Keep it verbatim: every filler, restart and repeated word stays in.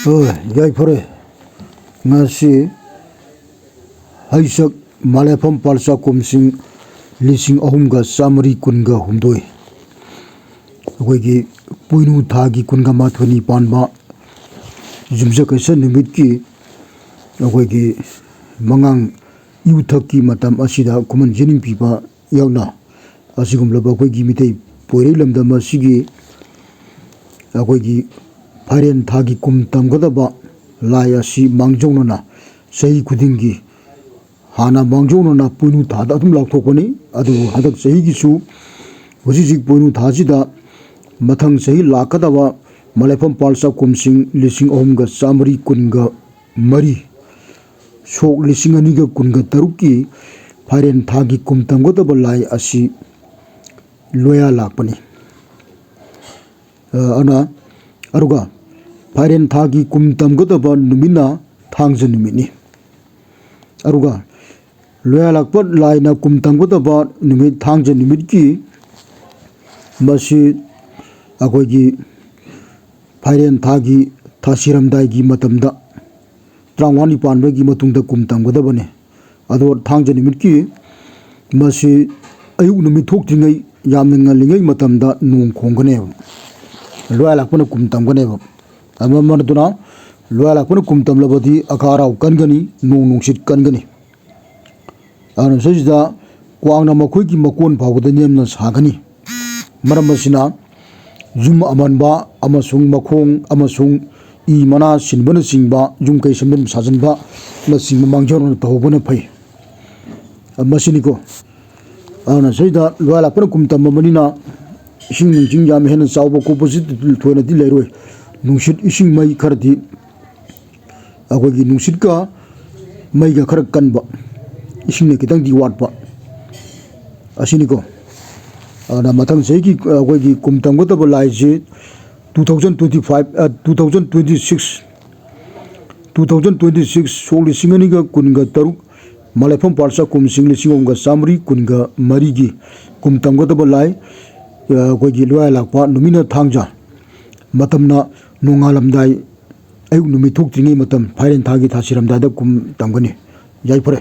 ꯍꯣꯏ, ꯌꯥꯏꯐꯔꯦ꯫ ꯉꯁꯤ ꯍꯩꯁꯛ ꯃꯂꯦꯐꯝ ꯄꯥꯜꯆꯥ ꯀꯨꯝꯁꯤꯡ ꯂꯤꯁꯤꯡ ꯑꯍꯨꯝꯒ ꯆꯥꯃꯔꯤ ꯀꯨꯟꯒ ꯍꯨꯝꯗꯣꯏ, ꯑꯩꯈꯣꯏꯒꯤ ꯄꯣꯏꯅꯨ ꯊꯥꯒꯤ ꯀꯨꯟꯒ ꯃꯥꯊꯣꯏꯅꯤ ꯄꯥꯟꯕ ꯌꯨꯝꯁꯀꯩꯁ ꯅꯨꯃꯤꯠꯀꯤ ꯑꯩꯈꯣꯏꯒꯤ ꯃꯉꯥꯡ ꯏꯌꯨꯊꯛꯀꯤ ꯃꯇꯝ ꯑꯁꯤꯗ ꯈꯨꯃꯟ ꯖꯦꯅꯤꯡ ꯄꯤꯕ ꯌꯥꯎꯅ ꯑꯁꯤꯒꯨꯝꯂꯕ ꯑꯩꯈꯣꯏꯒꯤ ꯃꯤꯇꯩ ꯄꯣꯏꯔꯩ ꯂꯝꯗꯝ ꯑꯁꯤꯒꯤ ꯑꯩꯈꯣꯏꯒꯤ ꯐꯥꯏꯔꯦꯟ ꯊꯥꯒꯤ ꯀꯨꯝ ꯇꯝꯒꯗꯕ ꯂꯥꯏ ꯑꯁꯤ ꯃꯥꯡꯖꯧꯅꯅ ꯆꯍꯤ ꯈꯨꯗꯤꯡꯒꯤ ꯍꯥꯟꯅ ꯃꯥꯡꯖꯧꯅꯅ ꯄꯣꯏꯅꯨ ꯊꯥꯗ ꯑꯗꯨꯝ ꯂꯥꯎꯊꯣꯛꯄꯅꯤ꯫ ꯑꯗꯨꯕꯨ ꯍꯟꯗꯛ ꯆꯍꯤꯒꯤꯁꯨ ꯍꯧꯖꯤꯛ ꯍꯧꯖꯤꯛ ꯄꯣꯏꯅꯨ ꯊꯥꯁꯤꯗ ꯃꯊꯪ ꯆꯍꯤ ꯂꯥꯛꯀꯗꯕ ꯃꯂꯦꯐꯝ ꯄꯥꯜꯆꯥ ꯀꯨꯝꯁꯤꯡ ꯂꯤꯁꯤꯡ ꯑꯍꯨꯝꯒ ꯆꯥꯃꯔꯤ ꯀꯨꯟꯒ ꯃꯔꯤ, ꯁꯣꯛ ꯂꯤꯁꯤꯡ ꯑꯅꯤꯒ ꯀꯨꯟꯒ ꯇꯔꯨꯛꯀꯤ ꯐꯥꯏꯔꯦꯟ ꯊꯥꯒꯤ ꯀꯨꯝ ꯇꯝꯒꯗꯕ ꯂꯥꯏ ꯑꯁꯤ ꯂꯣꯌꯥ ꯂꯥꯛꯄꯅꯤ꯫ ꯑ, ꯑꯗꯨꯅ, ꯑꯗꯨꯒ ꯐꯥꯏꯔꯦꯟ ꯊꯥꯒꯤ ꯀꯨꯝ ꯇꯝꯒꯗꯕ ꯅꯨꯃꯤꯠꯅ ꯊꯥꯡꯖ ꯅꯨꯃꯤꯠꯅꯤ꯫ ꯑꯗꯨꯒ ꯂꯣꯌꯥ ꯂꯥꯛꯄ ꯂꯥꯏꯅ ꯀꯨꯝ ꯇꯝꯒꯗꯕ ꯅꯨꯃꯤꯠ ꯊꯥꯡꯖ ꯅꯨꯃꯤꯠꯀꯤ ꯃꯁꯤ ꯑꯩꯈꯣꯏꯒꯤ ꯐꯥꯏꯔꯦꯟ ꯊꯥꯒꯤ ꯊꯥ ꯁꯤꯔꯝꯗꯥꯏꯒꯤ ꯃꯇꯝꯗ ꯇꯔꯥꯃꯉꯥꯅꯤ ꯄꯥꯟꯕꯒꯤ ꯃꯇꯨꯡꯗ ꯀꯨꯝ ꯇꯝꯒꯗꯕꯅꯤ꯫ ꯑꯗꯣ ꯊꯥꯡꯖ ꯅꯨꯃꯤꯠꯀꯤ ꯃꯁꯤ ꯑꯌꯨꯛ ꯅꯨꯃꯤꯠ ꯊꯣꯛꯇ꯭ꯔꯤꯉꯩ ꯌꯥꯝꯅ ꯉꯜꯂꯤꯉꯩ ꯃꯇꯝꯗ ꯅꯣꯡ ꯈꯣꯡꯒꯅꯦꯕ, ꯂꯣꯌꯥ ꯂꯥꯛꯄꯅ ꯀꯨꯝ ꯇꯝꯒꯅꯦꯕ꯫ ꯑꯗꯨꯅ ꯃꯔꯝꯗꯨꯅ ꯂꯣꯌꯥ ꯂꯥꯛꯄꯅ ꯀꯨꯝ ꯇꯝꯂꯕꯗꯤ ꯑꯈꯥ ꯑꯔꯥꯎ ꯀꯟꯒꯅꯤ, ꯅꯣꯡ ꯅꯨꯡꯁꯤꯠ ꯀꯟꯒꯅꯤ꯫ ꯑꯗꯨꯅ ꯁꯤꯗꯩꯁꯤꯗ ꯀ꯭ꯋꯥꯛꯅ ꯃꯈꯣꯏꯒꯤ ꯃꯀꯣꯟ ꯐꯥꯎꯕꯗ ꯅꯦꯝꯅ ꯁꯥꯒꯅꯤ꯫ ꯃꯔꯝ ꯑꯁꯤꯅ ꯌꯨꯝ ꯑꯃꯟꯕ ꯑꯃꯁꯨꯡ ꯃꯈꯣꯡ ꯑꯃꯁꯨꯡ ꯏ ꯃꯅꯥ ꯁꯤꯟꯕꯅꯆꯤꯡꯕ, ꯌꯨꯝ ꯀꯩ ꯁꯦꯝꯖꯤꯟ ꯁꯥꯖꯤꯟꯕꯅꯆꯤꯡꯕ ꯃꯥꯡꯖꯧꯅꯅ ꯇꯧꯍꯧꯕꯅ ꯐꯩ꯫ ꯃꯁꯤꯅꯤꯀꯣ꯫ ꯑꯗꯨꯅ ꯁꯤꯗ ꯂꯣꯌꯥ ꯂꯥꯛꯄꯅ ꯀꯨꯝ ꯇꯝꯃꯕꯅꯤꯅ ꯏꯁꯤꯡ ꯅꯨꯡꯁꯤꯡ ꯌꯥꯝ ꯍꯦꯟꯅ ꯆꯥꯎꯕ ꯈꯣꯠꯄꯁꯤ ꯊꯣꯏꯅꯗꯤ ꯂꯩꯔꯣꯏ꯫ ꯅꯨꯡꯁꯤꯠ ꯏꯁꯤꯡ ꯃꯩ ꯈꯔꯗꯤ ꯑꯩꯈꯣꯏꯒꯤ ꯅꯨꯡꯁꯤꯠꯀ ꯃꯩꯒ ꯈꯔ ꯀꯟꯕ, ꯏꯁꯤꯡꯅ ꯈꯤꯇꯪꯗꯤ ꯋꯥꯠꯄ ꯑꯁꯤꯅꯤꯀꯣ꯫ ꯑꯗꯨꯅ ꯃꯊꯪ ꯆꯍꯤꯒꯤ ꯑꯩꯈꯣꯏꯒꯤ ꯀꯨꯝ ꯇꯝꯒꯗꯕ ꯂꯥꯏꯁꯤ two thousand twenty five, two thousand twenty six, two thousand twenty six, ꯁꯣꯛ ꯂꯤꯁꯤꯡ ꯑꯅꯤꯒ ꯀꯨꯟꯒ ꯇꯔꯨꯛ, ꯃꯂꯦꯐꯝ ꯄꯥꯜꯆꯥ ꯀꯨꯝꯁꯤꯡ ꯂꯤꯁꯤꯡ ꯑꯍꯨꯝꯒ ꯆꯥꯃꯔꯤ ꯀꯨꯟꯒ ꯃꯔꯤꯒꯤ ꯀꯨꯝ ꯇꯝꯒꯗꯕ ꯂꯥꯏ, ꯑꯩꯈꯣꯏꯒꯤ ꯂꯣꯌꯥ ꯂꯥꯛꯄ ꯅꯨꯃꯤꯠꯅ ꯊꯥꯡꯖ, ꯃꯇꯝꯅ ꯅꯣꯡꯉꯥꯜꯂꯝꯗꯥꯏ ꯑꯌꯨꯛ ꯅꯨꯃꯤꯠ ꯊꯣꯛꯇ꯭ꯔꯤꯉꯩ ꯃꯇꯝ, ꯐꯥꯏꯔꯦꯟ ꯊꯥꯒꯤ ꯊꯥ ꯁꯤꯔꯝꯗꯥꯏꯗ ꯀꯨꯝ ꯇꯝꯒꯅꯤ꯫ ꯌꯥꯏꯐꯔꯦ꯫